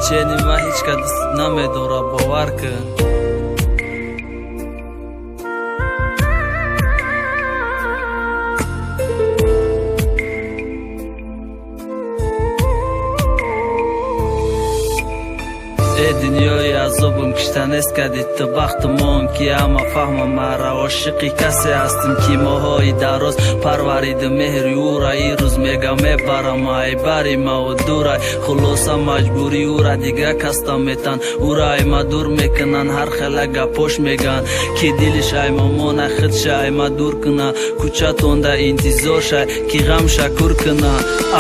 Чени ма ҳеҷ ка дӯст намедора, бовар кун. Э дунёи азобам кишта нест кади ту бахтумон, ки ҳама фаҳма мара. Ошиқи касе ҳастим, ки моҳҳои дароз парвариду меҳри ӯра. Ирӯз мега мебарам ай бари маву дурай. Хулоса, маҷбурӣ ӯра дига каста метан, ӯра ай ма дур мекунан. Ҳар хела гапош меган, ки дилиш ай мамона худша ай ма дур куна. Кӯчатонда интизор шай, ки ғам шакур куна.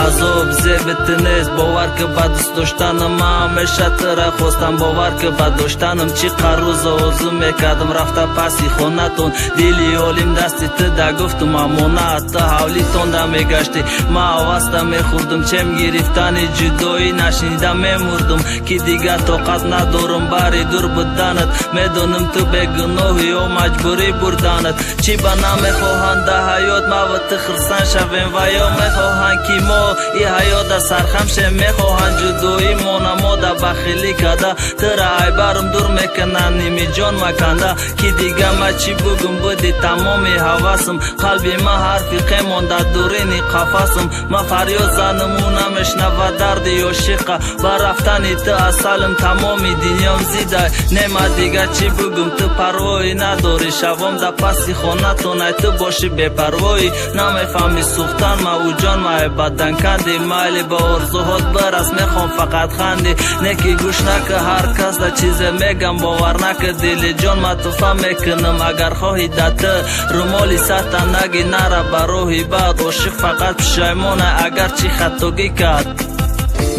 Азоб зеби ту нест, бовар ки ба дӯст доштанам ма ҳамеша тура хостам. Бовар ки ба доштанам чӣ қар рӯза орзу мекардам рафта паси хонатон. Дили олим дасти ту да гуфтум амонат. Ту ҳавлитонда мегаштӣ, ма аваста мехӯрдум. Чем гирифтани ҷудоӣ нашнида мемурдум, ки дигар тоқат надорум бари дур буданат. Медонам, ту бегуноҳӣ, ё маҷбурӣ бурданат. Чӣ ба намехоҳанд да ҳаёт мава ту хирсан шавем, ва ё мехоҳанд, ки мо и ҳаёта сархам шем. Мехоҳанд ҷудоӣ монамо да бахилӣ када, тура айбарам дур мекунанд, нимиҷон маканда. Ки дига ма чӣ бугум, буди тамоми ҳавасам. Қалби ма ҳарфи қе монда дурини қафасам. Ма фарёд занам, ӯ намешнава дарди ошиқа. Ба рафтани ту асалам тамоми дунём зидай. Нема дига чӣ бугум, ту парвоӣ надорӣ. Шавом да паси хонатон, ай ту бошӣ бепарвоӣ. Намефаҳмӣ сӯхтан ма ӯ ҷон ма ай бадан канди. Майли, ба орзуҳот бирас, мехоҳам фақат ханди. Неки гӯш нака, ҳар кас да чизе мегам, бовар нака. Дили ҷон ма туфа мекунам, агар хоҳӣ да ту румоли сарта наги. Нара ба роҳи бад, ошиқ фақат пушаймона, агар чӣ хатогӣ кард.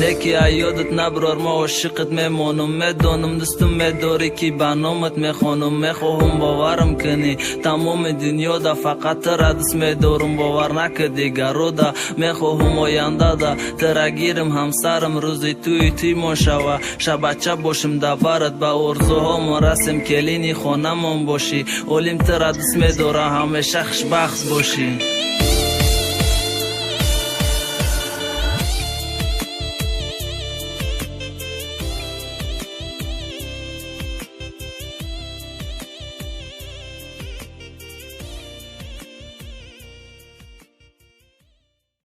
Неки ай ёдат наброр, ма ошиқат мемонам. Медонам, дӯстум медорӣ, ки ба номат мехонам. Мехоҳам боварам кунӣ, тамоми дунёда фақат тура дӯст медорам. Бовар нака дигарода. Мехоҳам ояндада тура гирам ҳамсарам, рӯзи тӯи туймон шава, шабача бошим да барат, ба орзуҳомон расем, келини хонамон бошӣ. Олим тура дӯст медора, ҳамеша хушбахт бошӣ.